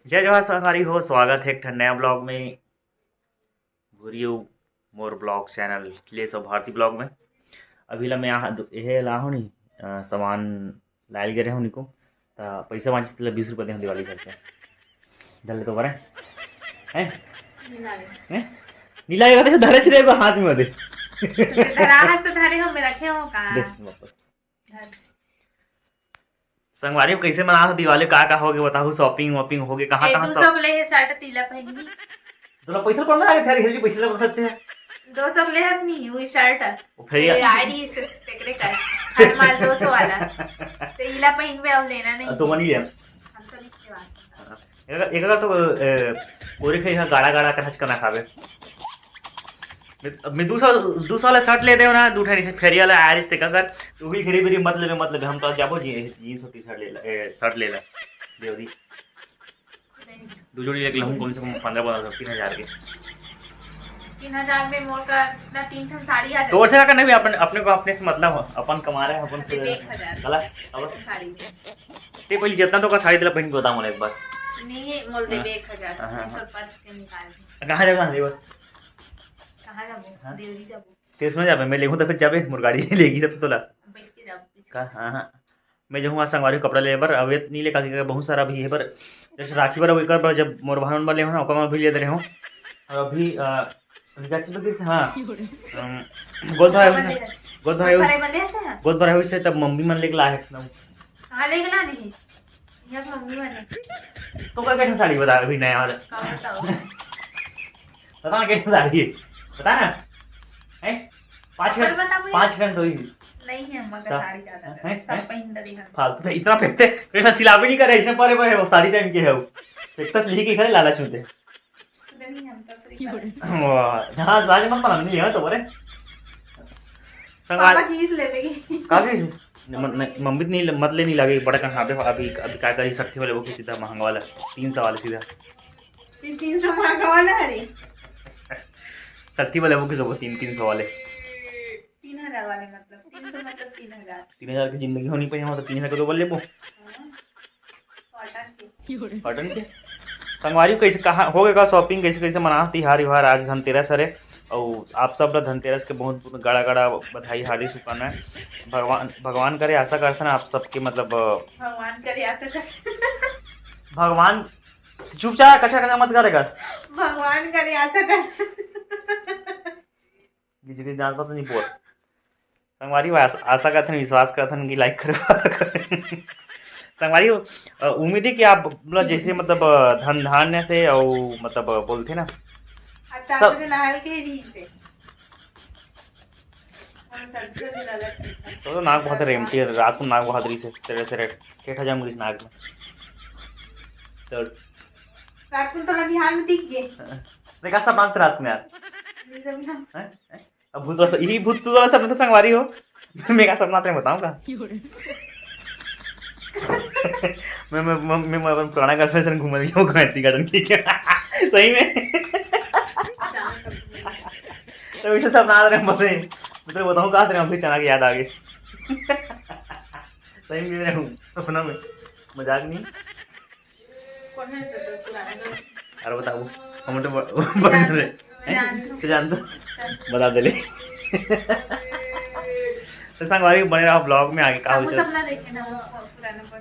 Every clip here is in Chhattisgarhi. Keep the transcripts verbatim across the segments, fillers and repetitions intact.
जय जोहार संगवारी हो, स्वागत हे एक ठन नया vlog में। घुरियो मोर vlog channel अखिलेश अउ भारती vlog में। अभी ला मैं यहाँ दु-, एहे ला हो नी, अ, सामान लायल गे रहे हो निको, त पैसा मांगिस तेला बीस रुपया दे हो दिवाली करके। धर ले तो बरे। हैं? नहीं लागे। हैं? नहीं लागे, तो धरे छिरे को हाथ में दे। तो धरा हस तो धरे हो, मैं रखे हो का? दे वापस। धर। संगवारी हो, कैसे मनात हो दिवाली? का का होगे बताहू? Shopping वॉपिंग होगे? कहाँ ए, कहाँ दू शॉप- सौ ले हे शर्ट, तीला पहनही। तोला पैसा पड़ना है, तेरे घर के पैसे लगा सकते हैं। दो सौ ले हस नहीं, वही शर्ट। वो फेर ए, या- आय रहिस ते, तेकरे कर। हर माल दो सौ वाला। ते इला पहिनबे, अब लेना नहीं। तो मनी ले। हम तो नहीं खेवा। एक, एक तो, ए, पूरी खाई है, गाढ़ा गाढ़ा का हचका ना खावे। मैं, मैं दू सौ, दू सौ वाला शर्ट ले दे ना, दू ठन फेरिया ला आय रहिस ते का कर, तू भी घेरी बेरी मत लेबे, मत लेबे, हम तो जाबो जी, जींस और टी शर्ट ले ला, ए, शर्ट ले ला, देवरी। दू जोड़ी लेके लाहूं कम से कम पन्द्रह पन्द्रह सौ, तीन हजार के। तीन हजार में मोर का इतना तीन ठन साड़ी आ तो जाती। वैसे का नहीं, अपन, अपने को अपने से मतलब हो, अपन कमा रहे हैं, अपन से देबे एक हजार। गला, अब साड़ी में। ते पहले जितना तो का साड़ी दिला पहन के बता मोला एक बार। नहीं है, मोल देबे हाँ। एक हजार। हाँ, हाँ, हाँ। पर्स के निकाल दे। कहाँ जाबो, कहाँ जाबो? कहाँ जाबो? हाँ? देवरी जाबो। तेरे सुना जाबे, मैं लेहूं तो फिर जाबे, मोर गाड़ी लेगी तब तो तोला। बैठ के जाबो पीछे। का? हाँ, हाँ। मैं जाहूं आज संगवारी कपड़ा ले बर, अब ये नहीं ले का, बहुत सारा अभी है बर, जैसे राखी बर, ओकर बर जब मोर बहन बर ले हो ना, ओकर बर भी ले दे रहे हो। और अभी, अ, अभी का चीज बदलते हैं? हाँ। अम, गोद भराई गोद भराई होइस, गोद भराई होइस, गोद भराई होइस तब मम्मी मन लेके लाए एकदम। हाँ, लेके ला नहीं। ये मम्मी मन। तो का कैसे साड़ी बता अभी नया वाला? का बताओ? पता ना कैसे साड़ी है? पता ना? हैं? पाँच पर खन, बता भाई। पाँच खन तो ही। नहीं है, मगर का? साड़ी ज्यादा हैं? सब हैं? पहिन डरी हम। फालतू में इतना फेंकते, इतना सिलाबे नहीं करे, ऐसे परे परे वो साड़ी पहन के है वो। फेंकता से लिही के खरे लालच में ते। नहीं, हम तो सिर्फ वाह, हाँ, राज मत बना, नहीं है तो बोले। संगवारी पापा की इस ले लेगी। काफी म-, म-, मम्मी तो नहीं ले-, मत ले, नहीं लगे, बड़ा कहाँ पे अभी, अभी क्या करी, सट्ठी वाले वो की सीधा महंगा वाला, तीन सौ वाले सीधा। ये तीन सौ महंगा वाला है रे। सट्ठी वाले वो की सब तीन, तीन सौ वाले। तीन हजार वाले मतलब, तीन सौ मतलब तीन हजार। तीन हजार की जिंदगी होनी पाई, हम तो तीन हजार के दो बार लेबो। हाँ। कॉटन के। कॉटन के। संगवारी हो, कैसे, कहाँ हो गए का shopping, कैसे, कैसे मना तिहार, विहार, आज धनतेरस हरे, और आप सब ला धनतेरस के बहुत गड़ा, गड़ा बधाई, हार्दिक शुभकामनाएं। भगवान, भगवान करे, आशा करथन आप सबके, मतलब, अ, भगवान करे, आशा कर। भगवान, चुपचाप, कचरा, कचरा मत करेगा। भगवान करे, आशा कर। जितनी जानता तो नहीं बोल। संगवारी हो, आस-, आशा करथन, विश्वास करथन कि like करे। संगवारी हो, अ, उम्मीद है कि आप, मतलब, जैसे, मतलब, अ, धन धान्य से और, मतलब, अ, बोलते ना, अच्छा, सब आप मुझे नहाल के ही नहीं से। और सब्जी और भी अलग। तो, तो नाक बहुत रेमती है, रात को नाक बहुत रही से, तेरे से रेट, ठेठा जाम गई नाक में। तो रात को थोड़ा ध्यान में दिख गए। देखा सब बात रात में यार। ये सब ना। हैं? हैं? अब भूत वाला स-, यही भूत तू वाला सपना था संगवारी हो। मैं का सपना तेरे बताऊंगा। मैं, मैं, मैं, मैं, मैं अपन पुराना girlfriend से घूमने गया हूँ गांधी garden की क्या? सही में। तो वैसे सपना आ रहे हैं, मैं तेरे बताऊँ कहाँ तेरे अभी चना की याद आ गई। सही में रहे हूँ सपना में, मजाक नहीं। कौन है तो, तो पुराना दोस्त? अरे बताओ, हम तो ब-, बढ़िया रहे। हैं? जानते हो। तो जानते हो? बता दे ले। तो संगवारी बने रहो vlog में, आगे का हो सब चल- सपना देखे ना, वो पुराना पर।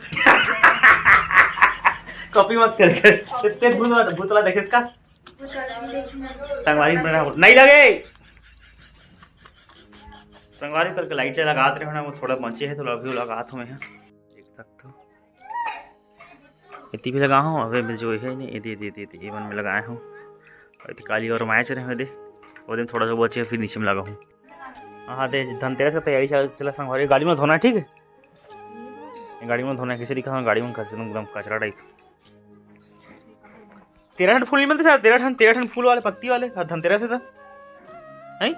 Copy मत कर, कर। तेज भूत वाला, भूत वाला देखे इसका? वो तो अभी देखना। संगवारी बने रहो, नहीं लगे। संगवारी करके light लगात रहे हो ना, वो थोड़ा बचे है, तो अभी लगात हूँ मैं यहाँ। देख सकते हो। इतनी भी लगा हूँ, अबे मैं जो है नहीं, ये दे, दे, दे, दे, ये मन में लगाए हूँ। और इतनी काली और मैच रहे दे, वो दिन थोड़ा सा बचे, फिर नीचे में लगा हूँ। हाँ, दे, धनतेरस का तैयारी चल, चला संगवारी, गाड़ी में धोना है, ठीक है? ये गाड़ी में धोना है, कैसे दिखा, गाड़ी में खस-, एकदम कचरा type। तेरह ठन फूल नहीं मिलते सर, तेरह ठन, तेरह ठन फूल वाले, पत्ती वाले, हाँ, धनतेरस है तो। हैं?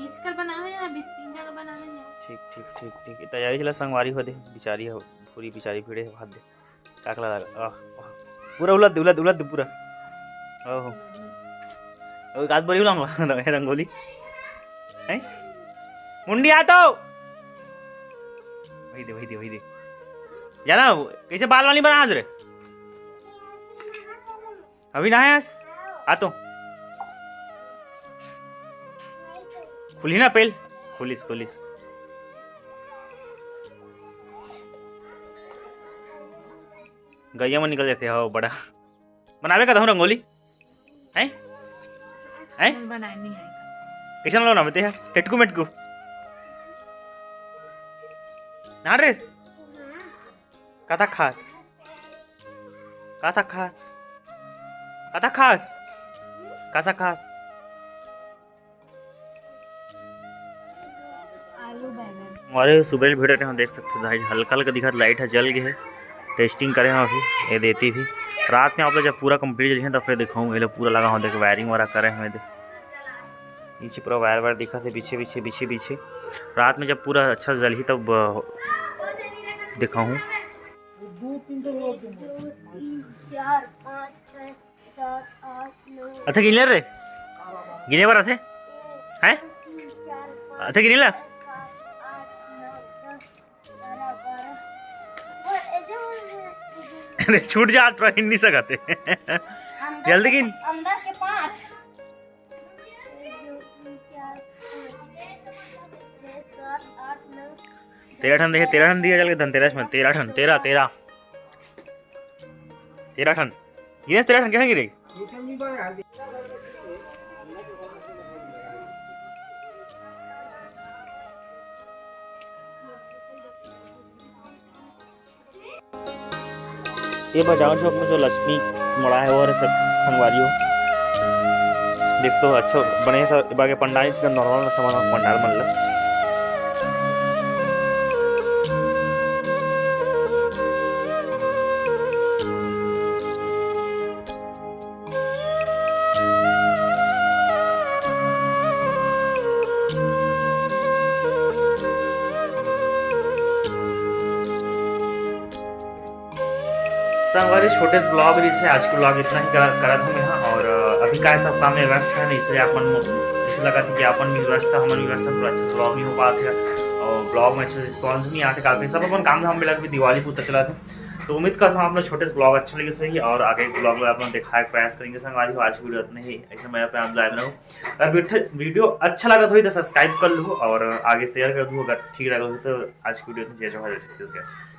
इचकर बना है, अभी तीन जगह बना है। ठीक, ठीक, ठीक, ठीक। तैयारी चला संगवारी हो दे, बिचारी हो, पूरी बिचारी भिड़े हाथ दे। काकला लगा, आह, आह। पूरा उलट दे, उलट दे, उलट दे पूरा। ओहो। ओ, एक आध बार ही उलाऊंगा रंगोली। हैं? मुंडी आ तो। वही दे, वही दे, वही दे। जाना, कैसे बाल वाली बना आज रे? अभी नहाए हस? आ तो। खुलही ना पेल। खुलिस, खुलिस। गैया मन निकल जाथे, हो बड़ा। बनाबे का तहूँ रंगोली? हैं? हैं? बनाए नहीं है। कैसन बनाबे ते? टेटकू मेटकू। ना ड्रेस? कथा खास। कथा खास। कथा खास। कसा खास। आलू बैंगन। अरे, सुबह ले भिड़ रहे हो, देख सकते हो guys, हल्का हल्का दिखत, लाइट ह जल गए है। टेस्टिंग करे हम अभी, ये देती थी। रात में आप लोग जब पूरा कंप्लीट जलिए, तब फिर दिखाऊंगा। ये लोग पूरा लगा हो, देख, वायरिंग वगैरह करे हमें, देख। पीछे पूरा वायर वायर दिखा थे, पीछे, पीछे, पीछे, पीछे। रात में जब पूरा अच्छा जलही, तब, अ, दिखाऊं। दो, तीन, चार, पाँच, छः, सात, आठ, नौ। अथे गिन ले रे, गिने बर अथे, हैं? अथे गिन ला। अरे, छूट जा, तो हिंड नहीं सकते। अंदर जल्दी के, गिन। अंदर के पाँच। तेरह ठन देखे, तेरह ठन दिया चल के धनतेरस में, तेरह ठन, तेरह, तेरह। तेरह ठन। गिनेस तेरह ठन, कितने गिरे? ये बाजार चौक में जो लक्ष्मी मोड़ा है, वो है सब संगवारी हो। देख तो अच्छा बने सा, बाकी पंडाल इतना नॉर्मल रखता, वहाँ पंडाल मन ला। संगवारी, छोटे से ब्लॉग जैसे आज के ब्लॉग इतना ही करा-, करत हूँ मैं, हाँ। और, अ, अभी का है, सब काम में व्यस्त है, इसलिए आप मन, जैसे लगा था कि अपन भी व्यस्त है, हमन भी व्यस्त है, थोड़ा अच्छा से ब्लॉग नहीं हो पाते हैं और ब्लॉग में अच्छे से रिस्पॉन्स नहीं आते, काफी सब अपन काम धाम में लग भी, दिवाली पूरा चला था। तो उम्मीद करता हूँ आप लोग छोटे से ब्लॉग अच्छा लगे सही, और आगे ब्लॉग में आप लोग दिखाए प्रयास करेंगे। संगवारी हो, आज की वीडियो इतना ही, ऐसे मैं अपने आप लाइव रहूँ। अगर वीडियो, वीडियो अच्छा लगा तो सब्सक्राइब कर लो और आगे शेयर कर दो, अगर ठीक लगा तो। आज की वीडियो इतनी, जय जोहार, जय छत्तीसगढ़।